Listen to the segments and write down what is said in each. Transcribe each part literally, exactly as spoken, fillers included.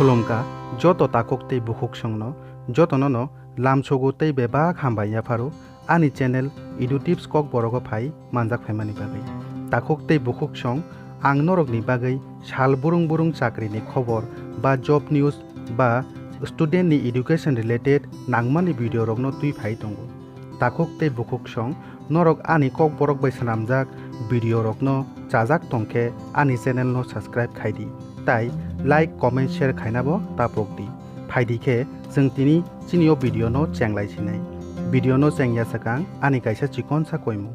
Khulumkha joto takhuk tei bukhuksongno, jotono no lamsogo tei bebak hambai yapharo ani channel Edu Tips Kokborogo phai manjak phaimani bagwi. Takhuk tei bukhuksong, ang norokni bagwi sal burung burung chakrini khobor ba job news ba student ni education related nangmani video rokno twi phai tongo. Takhuk tei bukhuksong, norok ani Kokborok bai swnamjak video rokno chajak tongkhe ani channel no subscribe khaidi, tai like, comment, share khainabo tapokdi. Phaidi khe chwng tini chini o video no chenglai sinai. Video no chengya swkang ani kaisa chikonsa koimung.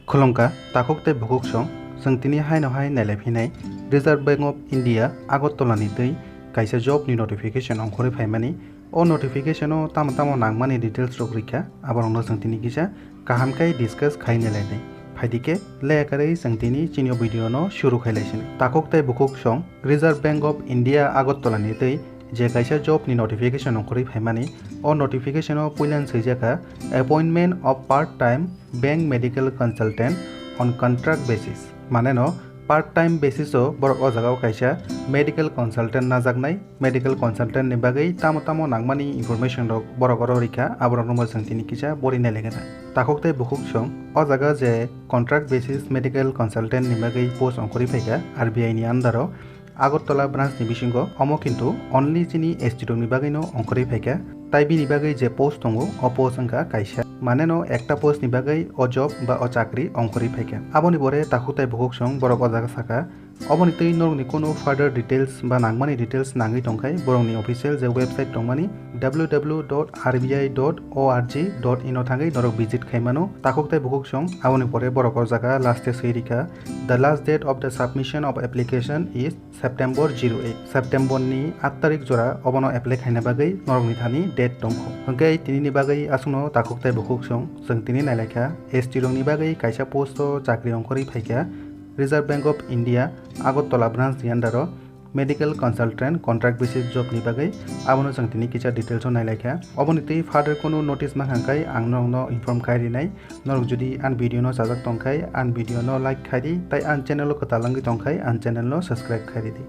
Khulumkha takhuk tei bukhuksong, chwng tini haino hai nailai phinai Reserve Bank of India Agartala ni twi kaisa job ni notification ongkhorwi phaimani. O notification o tamo tamo nangmani details rok rikha, aborokno chwng tini kisa kaham khe discuss khai nailainai. Phaidi khe le karwi chwng tini chini o video no shuru khai lai sini. Takhuk tei bukhuksong, Reserve Bank of India Agartala ni twi je kaisa job ni notification ongkhorwi phaimani, o notification o puilan swijak kha, "Appointment of part-time bank medical consultant on contract basis." Mane no part time basis o borok o jaga o kaisa medical consultant najaknai, medical consultant ni bagwi tamo tamo nangmani information rok borok oro rikha, aborok no chwng tini kisa bori nai lekha. Takhuk tei bukhuksong, o jaga je contract basis medical consultant ni bagwi post ongkhorwi phaikha R B I ni under o, Agartala branch ni bisingo, omo kintu only chini S T rok ni bagwi no ongkhorwi phaikha. Tai bini bagwi je post tongo, o post wngkha kaisa. Mane no ekta post ni bagwi o job ba o chakri ongkhorwi phaikha. Aboni pore takhuk tei bukhuksong borok o jaga sakha. Oboni twi norokni kunu further details ba nangmani details nangwi tongkhai, borokni official je website tongmani W W W dot R B I dot org dot in o thangwi norok visit khai mano. Takhuk tei bukhuksong, aboni pore borok o jaga last e swi rikha, "The last date of the submission of application is September zero eight." September ni aat tarik jora obono apply khaina bagwi norokni thani date tongkho. Hwnkhe tini ni bagwi aswkno takhuk tei bukhuksong, chwng tini nailaikha, S T rokni bagwi kaisa post o chakri ongkhorwi phaikha. Reserve Bank of India Agartala branch ni under o medical consultant contract basis job ni bagwi, abono chwng tini kisa details o nailaikha. Oboni twi further kunu notice mankha hwnkhe ang norokno inform khai rinai. Norok jodi ani video no chajak tongkhai, ani video no like khaidi, tai ani channel o kwtal wngwi tongkhai, ani channel no subscribe khaidi.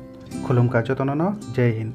Khulumkha jotono no, Jai Hind.